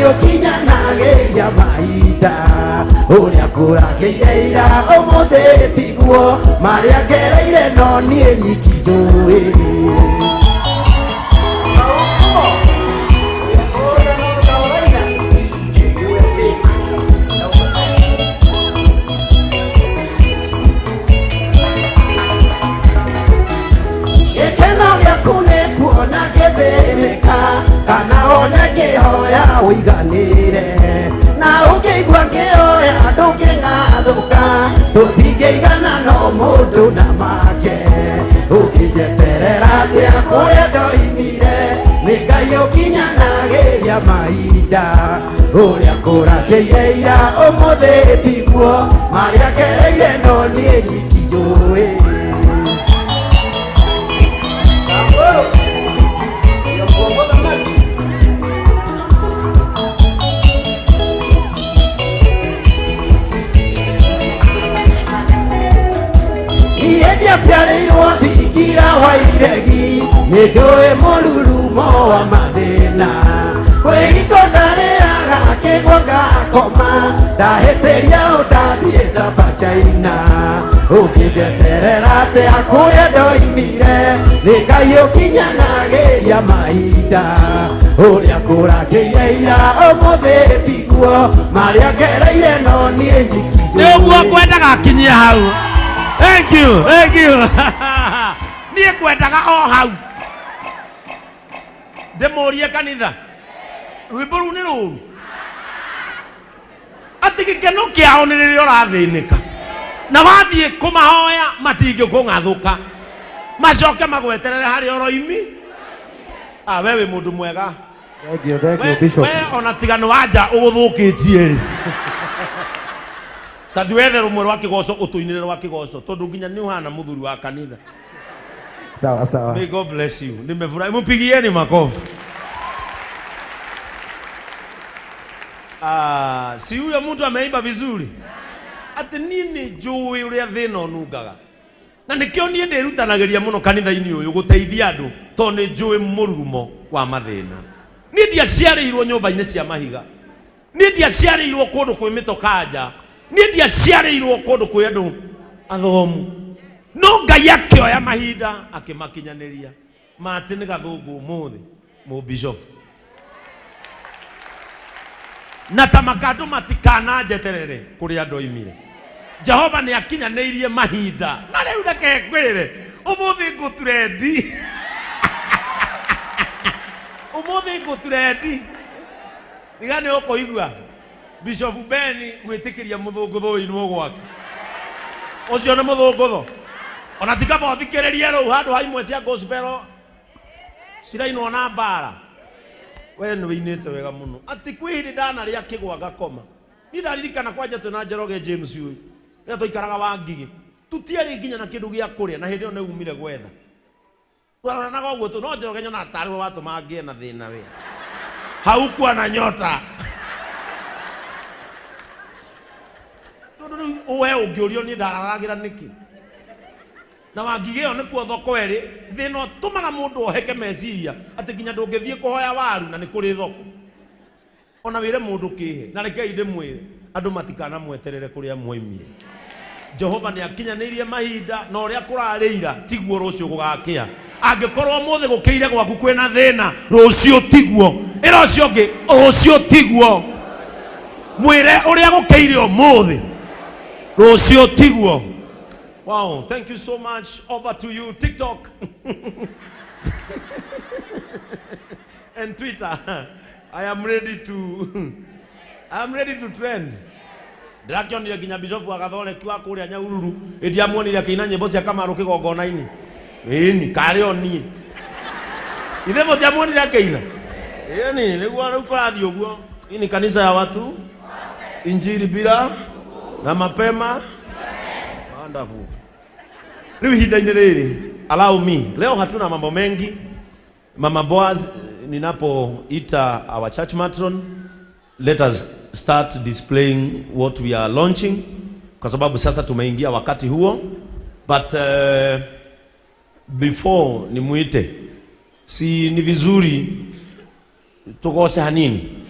Ũkinyanagĩria mahinda. Ũrĩa kũrakĩire ira ũmũthĩ tiguo, marĩa ngereire no niĩ nyiki njũĩ. Gĩkeno gĩaku nĩ kuona ngĩthĩnĩka, kana one ngĩhoya ũiganĩre, na ũngĩigua ngĩhoya ndũngĩng'athũka, tũtingĩigana no mũndũ na make. Ũngĩnjeterera atĩa kũrĩa ndoimire, nĩ Ngai ũkinyanagĩria mahinda. Ũrĩa kũrakĩire ira ũmũthĩ tiguo, marĩa ngereire no niĩ nyiki njũĩ. Niĩ ndiaciarĩirwo thingira wa iregi, nĩ njũĩ mũrurumo wa mathĩna. Kwĩhingo ndarĩaga kĩgwa ngakoma, ndahĩtĩria ũndathiĩ Sapa China. Ũngĩnjeterera atĩa kũrĩa ndoimire, nĩ Ngai ũkinyanagĩria mahinda. Ũrĩa kũrakĩire ira ũmũthĩ tiguo, marĩa ngereire no niĩ nyiki Nĩ ũguo njũĩ. ngwendaga akinyie hau. Thank you, thank you. Niĩ ngwendaga o hau. Ndĩmũrie kanitha, rwĩmbo rũu nĩ rũru? Atĩ gĩkeno kĩao nĩ rĩrĩa ũrathĩnĩka, na wathiĩ kũmahoya matingĩkũng'athũka, macoke magweterere harĩa ũroimi. Ah, we wĩ mũndũ mwega. Thank you, thank you, We Bishop. we ona tiga nĩ wanja ũgũthũkĩtie rĩ, ta thiĩ wethe rũmwe rwa kĩgoco ũtũinĩre rwa kĩgoco, tondũ nginya nĩ ũhana mũthuri wa kanitha. Sawa sawa. May God bless you. Nimefurahi. Mpigieni makofi. Ah, si huyo mtu ameimba vizuri. Ati niĩ nĩ njũĩ ũrĩa thĩna ũnungaga. Na nĩkĩo niĩ ndĩrutanagĩria mũno kanitha-inĩ ũyũ gũteithia andũ, tondũ nĩ njũĩ mũrurumo wa mathĩna. Niĩ ndiaciarĩirwo nyũmba-inĩ cia mahiga. Niĩ ndiaciarĩirwo kũndũ kwĩ mĩtokanja. Niĩ ndiaciarĩirwo kũndũ kwĩ andũ athomu. No Ngai akĩoya mahinda akĩmakinyanĩria. Mati nĩ gathũngũ ũmũthĩ mũbishofu. Na ta makandũ matikananjeterere kũrĩa ndoimire. Jehova nĩ akinyanĩirie mahinda. Na rĩu reke ngwĩre, ũmũthĩ ngũturendi. Ũmũthĩ ngũturendi. Tiga nĩ ũkũigua Bishop Ben gwĩtĩkĩria mũthũngũthũ ũinwo gwake. Ũcio nĩ mũthũngũthũ. Ona ti kaba ũthikĩrĩrie rũu handũ ha imwe cia gospel cirainwo na mbara. We nĩ wĩinĩte wega mũno. Atĩ kwĩ hĩndĩ ndanarĩa kĩgwa ngakoma. Niĩ ndaririkana kwanja twĩna Njoroge James ũyũ. Rĩrĩa twaikaraga Wangigĩ. Tũtiarĩ nginya na kĩndũ gĩa kũrĩa na hĩndĩ ĩyo nĩ umire gwetha. Twaroranaga ũguo tu, no Njoroge nyonaga tarĩ we watũma ngĩe na thĩna we. Haukuwa na nyota. Tondũ rĩu we ũngĩũrio niĩ ndararagĩra nĩkĩ? Na Wangigĩ ĩyo nĩkuo thoko ĩrĩ, thĩna ũtũmaga mũndũ oheke meciria atĩ nginya ndũngĩthiĩ kũhoya waru na nĩ kũrĩ thoko. Ona wĩre mũndũ kĩhe, na rekei ndĩmwĩre, andũ matikanamweterere kũrĩa mwoimire. Jehova nĩ akinyanĩirie mahinda, na ũrĩa kũrarĩ ira tiguo rũciũ gũgakĩa. Angĩkorwo ũmũthĩ gũkĩire gwaku kwĩna thĩna, rũciũ tiguo. Ĩra ũcio ũngĩ, rũciũ tiguo. Mwĩre ũrĩa gũkĩire ũmũthĩ, rũciũ tiguo. Wow, thank you so much. Over to you, TikTok and Twitter. I am ready to trend. Ndĩrakĩonire nginya Bishop wa Gathoreki wa kũrĩa Nyahururu ĩndĩ amuonire akĩina nyĩmbo cia Kamaru kĩgongona-inĩ. Ĩni, karĩ o niĩ. Ithe mũtiamuonire akĩina? Ĩni, nĩguo rĩu kũrathiĩ ũguo. Hii ni kanisa ya watu injili bila na mapema. Wonderful. Rĩu ihinda-inĩ rĩrĩ, allow me. Leo hatuna mambo mengi. Mama Boaz, ninapoita our church matron, let us start displaying what we are launching, kwa sababu sasa tumeingia wakati huo. But before nimuite, si ni vizuri tugoce hanini?